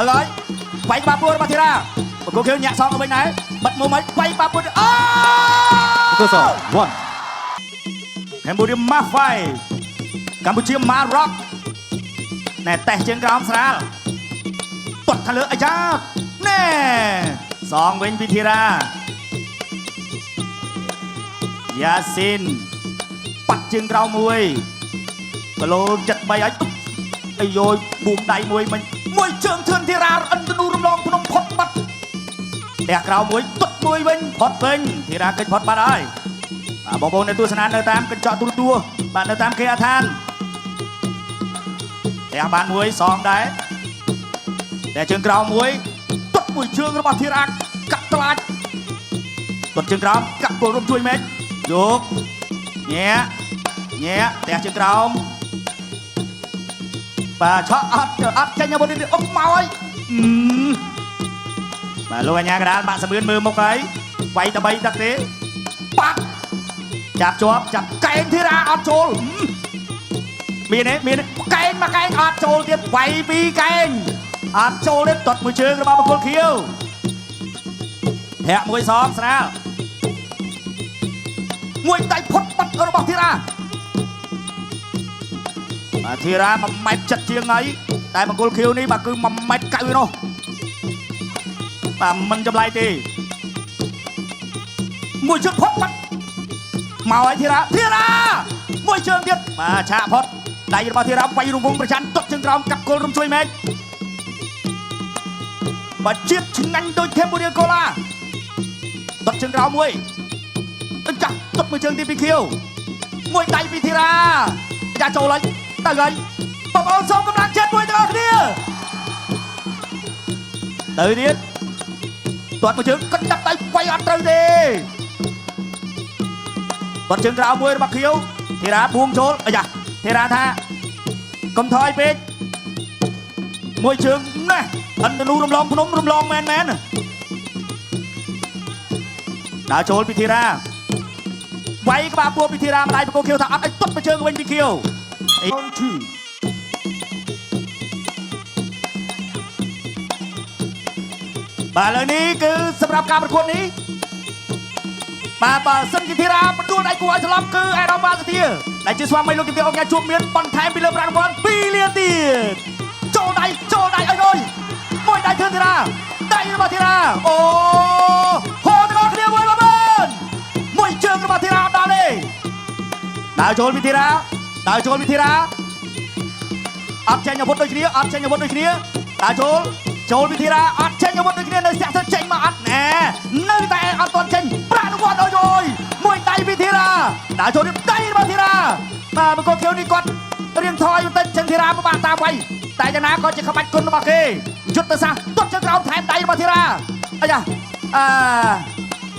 ហើយវាយក្បាលពោះរបស់ធីរ៉ាបង្គោលខៀវញាក់សងទៅវិញដែរបិទមុំហើយវាយក្បាលពោះអូ ទស1 កម្ពុជាម៉ាហ្វៃកម្ពុជាម៉ារ៉ុកណែតេះជើងក្រោមស្រាលទាត់ខាងលើអាយ៉ាណែសងវិញពីធីរ៉ាយ៉ាស៊ីនប៉ាត់ជើងក្រោមមួយគីឡូ73ហើយអាយយបួមដៃមួយមិញមួយជើងធឿនធីរ៉ាឥន្ទនូរំលងភ្នំផុតបាត់ផ្ទះក្រោមមួយទុតមួយវិញផុតវិញធីរ៉ាកិច្ចផុតបាត់ហើយ បាទបងប្អូននៅទស្សនានៅតាមកញ្ចក់ទូរទស្សន៍បាទនៅតាមគេអដ្ឋានផ្ទះបានមួយសងដែរតែជើងក្រោមមួយទុតមួយជើងរបស់ធីរ៉ាកាត់ត្លាច់ទុតជើងក្រោមកាក់ពលរំជួយមែនយកញាក់ញាក់ផ្ទះជើងក្រោមបាទឆក់អត់អត់ចេញអាវុធនេះអុកមកហើយអឺបាទលោកអញ្ញាកដាលបាក់សមឿនមើលមុខហើយវាយតែ3ទឹកទេបាក់ ចាប់ជាប់ចាប់កែងធីរ៉ាអត់ចូលមានទេមានទេកែងមកកែងអត់ចូលទៀតវាយពីរកែងអត់ចូលទេទាត់មួយជើងរបស់បង្គោលខៀវធាក់មួយសងស្រាលមួយដៃផុតបាត់របស់ធីរ៉ាបាទធីរ៉ា1ម៉ែត្រ7ជាងហើយតែបង្គោលខៀវនេះបាទគឺ1ម៉ែត្រ9នោះបាទមិនចម្លែកទេមួយជើងផុតបាត់ មកហើយធីរ៉ាធីរ៉ាមួយជើងទៀតបាទឆាកផុតដៃរបស់ធីរ៉ាវាយរង្វង់ប្រច័នទាត់ជើងក្រោមកាប់គល់រំជួយមែកបាទជាតិឆ្ងាញ់ដូចកម្ពុជាកូឡាទាត់ជើងក្រោមមួយចាក់ទាត់មួយជើងទីពីខៀវមួយដៃពីធីរ៉ាយ៉ាចូលហើយទៅហើយបងប្អូនសូមកម្លាំងចិត្តមួយទាំងអស់គ្នាទៅទៀតទាត់មួយជើងកញ្ចាប់ដៃវាយអត់ត្រូវទេ បាត់ជើងក្រៅមួយរបស់ខៀវធីរ៉ាបួងចូលអាយ៉ាធីរ៉ាថាកុំថយពេកមួយជើងណាស់អិនទនូរំលងភ្នំរំលងមែនមែនដើរចូលពីធីរ៉ាវាយក្បាលពោះពីធីរ៉ាម្ដាយបកគោខៀវថាអត់ឲ្យទាត់មួយជើងវិញពីខៀវ round 2 បាទឥឡូវនេះគឺសម្រាប់ការប្រកួតនេះបាទបើសិនជាធីរ៉ាផ្ដួលដៃគូឲ្យស្លាប់គឺអេរ៉ូបាសធាដែលជាស្វាមីលោកជំទាវអង្គការជួបមានបន្ថែមពីលើប្រាក់រង្វាន់2លានទៀតចូលដៃចូលដៃអើយអើយមួយដៃធឿនធីរ៉ាដៃរបស់ធីរ៉ាអូហូទាំងអស់គ្នាមួយបងប្អូនមួយជើងរបស់ធីរ៉ាអត់ដល់ទេដើរចូលពីធីរ៉ាដើរចូលពីធីរ៉ាអត់ចេញអាវុធដូចគ្នាអត់ចេញអាវុធដូចគ្នាដើរចូលចូលវិធីរ៉ាអត់ចេញអាវុធដូចគ្នានៅស្ទាក់ទៅចេញមកអត់ណែនៅតែអត់ទាន់ចេញប្រាក់រង្វាន់អើយអើយមួយដៃវិធីរ៉ាដើរចូលទៀតដៃរបស់ធីរ៉ាបាទបង្គោលខៀវនេះគាត់រៀងថយបន្តិចចឹងធីរ៉ាពិបាកតាមໄວតែយ៉ាងណាក៏ជាក្បាច់គុណរបស់គេយុទ្ធសាស្ត្រទាត់ជើងក្រោមថែមដៃរបស់ធីរ៉ាអាយ៉ាអឺ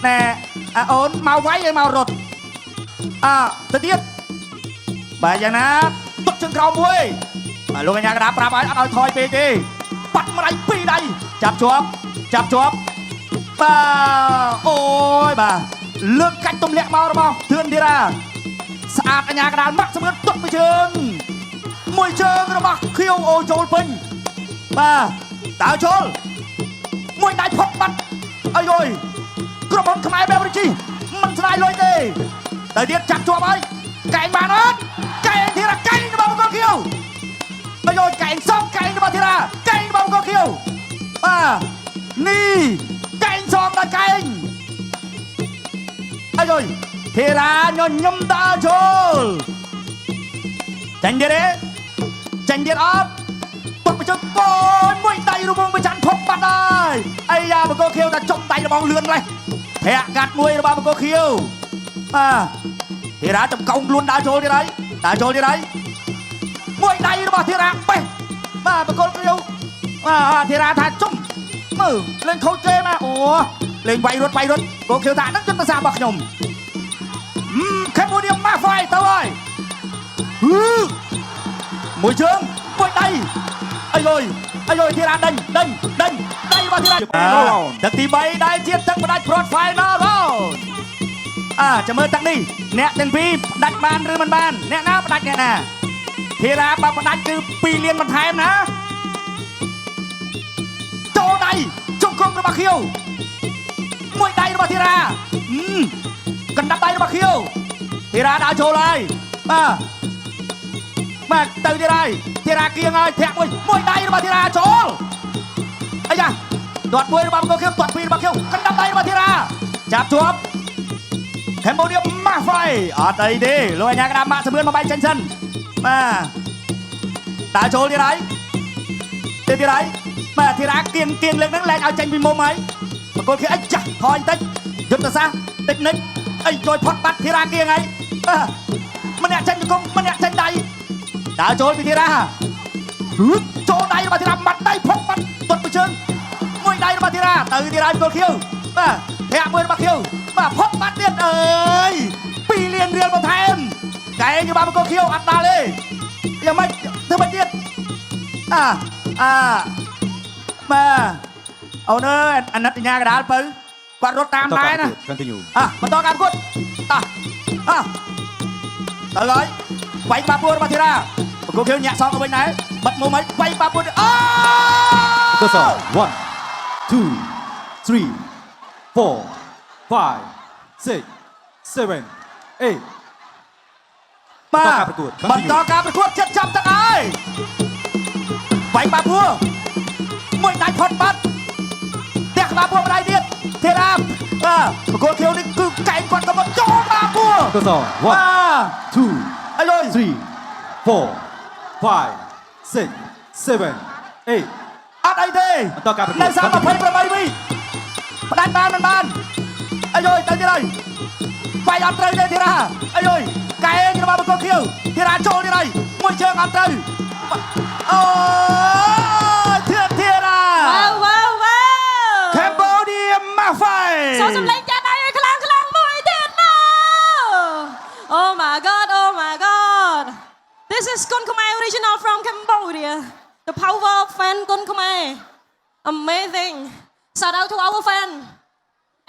ណែអាអូនមកໄວឲ្យមករត់អើទៅទៀតបាទយ៉ាងណាទាត់ជើងក្រោមមួយបាទលោកកញ្ញាកដាប្រាប់ឲ្យអត់ឲ្យថយពេកទេ បាត់ម្ដាយពីរដៃចាប់ជាប់ចាប់ជាប់បាទអូយបាទលើកកាច់ទម្លាក់មករបស់ធឿនធីរ៉ាស្អាតអញ្ញាកដាលម៉ាក់ស្មឿនទុកមួយជើងមួយជើងរបស់ខៀវអូចូលពេញបាទតើចូលមួយដៃផុតបាត់អើយអើយក្រុមហ៊ុនខ្មែរបែបរជីមិនស្ដាយលុយទេទៅទៀតចាប់ជាប់ហើយកែងបានអត់កែងធីរ៉ាកែងរបស់បង្គោលខៀវ អើយអើយកែងសងកែងរបស់ធីរ៉ាកែងរបស់បង្គោលខៀវបាទនេះកែងសងដល់កែងអើយអើយធីរ៉ាញញឹមដើរចូលចាញ់ទៀតទេចាញ់ទៀតអត់ពុតបញ្ចុះកូនមួយដៃរវងប្រច័នផុតបាត់ហើយអាយ៉ាបង្គោលខៀវតែចុំដៃរបស់លឿនម្លេះធាក់កាត់មួយរបស់បង្គោលខៀវបាទធីរ៉ាចំកោងខ្លួនដើរចូលទៀតហើយដើរចូលទៀតហើយ មួយដៃរបស់ធីរ៉ាបេះបាទបកលគ្រាវបាទធីរ៉ាថាជុំមើលលេងខូចគេមកអូលេងវាយរត់វាយរត់កូខៀវថាហ្នឹងយុទ្ធសាស្ត្ររបស់ខ្ញុំខេមបូឌាម៉ាហ្វៃទៅហើយហឺមួយជើងមួយដៃអីលុយអីលុយធីរ៉ាដេញដេញដេញដៃរបស់ធីរ៉ាទឹកទី3ដែលជាទឹកផ្ដាច់ព្រាត់ Final Round អាចាំមើលទឹកនេះអ្នកទាំងពីរផ្ដាច់បានឬមិនបានអ្នកណាផ្ដាច់អ្នកណា ធីរ៉ាបើផ្ដាច់គឺ2លានបន្ថែមណា ដៃជង្គង់របស់ខៀវមួយដៃរបស់ធីរ៉ាហឹមកណ្ដាប់ដៃរបស់ខៀវធីរ៉ាដើរចូលហើយបាទបាទទៅទៀតហើយធីរ៉ាគៀងហើយធាក់មួយមួយដៃរបស់ធីរ៉ាចូលអាយ៉ាទាត់មួយរបស់បង្គោលខៀវទាត់ពីររបស់ខៀវកណ្ដាប់ដៃរបស់ធីរ៉ាចាប់ជាប់ Cambodia ម៉ាស់ហ្វៃអត់អីទេលោកអញ្ញាក្តារម៉ាក់សមឿនមកបែកចេញសិនបាទដើរចូលទៀតហើយទៀតទៀតហើយបាទធីរ៉ាគៀងគៀងលើកហ្នឹងលែងឲ្យចេញពីមុំហើយបង្គោលខៀវអីចាស់ថយបន្តិចយុទ្ធសាស្ត្រតិចនិចអីជួយផុតបាត់ធីរ៉ាគៀងហើយបាទម្នាក់ចេញជង្គង់ម្នាក់ចេញដៃដើរចូលពីធីរ៉ាហឺចូលដៃរបស់ធីរ៉ាបាត់ដៃផុតបាត់ទាត់មួយជើងមួយដៃរបស់ធីរ៉ាទៅធីរ៉ាបង្គោលខៀវបាទធាក់មួយរបស់ខៀវបាទផុតបាត់ទៀតអើយ2លានរៀលបន្ថែមកែងរបស់បង្គោលខៀវអត់ដល់ទេយ៉ាងម៉េចធ្វើម៉េចទៀតអាអាបាទអូនអើយអាណិតញ៉ាកដាលពៅគាត់រត់តាមដែរណា Continue. អ่ะបន្តការប្រកួតតោះអ่ะទៅហើយវាយបាពួររបស់ធីរ៉ាប្រកួតខៀវញាក់សងទៅវិញដែរបិទមុំហើយវាយបាពួរអូ Score 1, 2, 3, 4, 5, 6, 7, 8. បាទ បន្តការប្រកួត បន្តការប្រកួតចិត្តចាប់ទឹកហើយវាយបាពួរមួយដៃផុតបាត់ផ្ទះក្បាលពួរម្ដាយទៀតធីរ៉ាបាទប្រកួតខៀវនេះគឺកែងគាត់ក៏មកចូលបាពួរ Score បាទ 1, 2, អីលុយ 3, 4, 5, 6, 7, 8. អត់អីទេ បន្តការប្រកួត នៅសល់28វិផ្ដាច់បានមិនបានអាយយទៅទៀតហើយវាយអត់ត្រូវទេធីរ៉ាអាយយកែងរបស់បង្គោលខៀវធីរ៉ាចូលទៀតហើយមួយជើងអត់ត្រូវអូយធាធីរ៉ា វ៉ាវវ៉ាវវ៉ាវ Cambodia Mafai សូមសម្លេងចាស់ដៃឲ្យខ្លាំងខ្លាំងមួយទៀតមក Oh my God, oh my God. This is គុនខ្មែរ original from Cambodia, the power of fan គុនខ្មែរ amazing. Shout out to our fan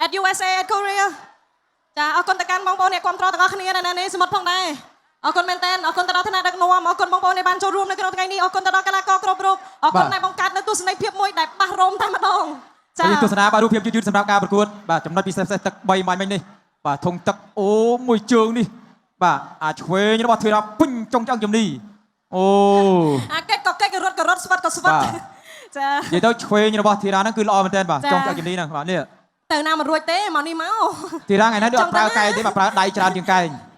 at USA, at Korea. ចាអរគុណទៅកាន់បងប្អូនអ្នកគ្រប់គ្រងទាំងអស់គ្នានៅនេះសមុទ្រផងដែរអរគុណមែនតើអរគុណទៅដល់ថ្នាក់ដឹកនាំអរគុណបងប្អូនដែលបានចូលរួមនៅក្នុងថ្ងៃនេះអរគុណទៅដល់កីឡាករគ្រប់រូបអរគុណដែលបង្កើតនៅទស្សនីយភាពមួយដែលប៉ះរោមតែម្ដងចា ចាទស្សនាបាទរូបភាពយឺតៗសម្រាប់ការប្រកួតបាទចំណុចពិសេសពិសេសទឹក3បាញ់មិញនេះបាទធុងទឹកអូមួយជើងនេះបាទអាឆ្វេងរបស់ធីរ៉ាពេញចុងឆ្អឹងជំនីអូ អាកិច្ចក៏កិច្ចរត់ក៏រត់ស្វិតក៏ស្វិត បាទ ចា និយាយទៅឆ្វេងរបស់ធីរ៉ាហ្នឹងគឺល្អមែនទែនបាទ ចា ចុងឆ្អឹងជំនីហ្នឹងបាទនេះ ទៅណាមិនរួចទេមកនេះមក ធីរ៉ាថ្ងៃនេះដូចអត់ប្រើកែងទេបាទប្រើដៃច្រើនជាងកែង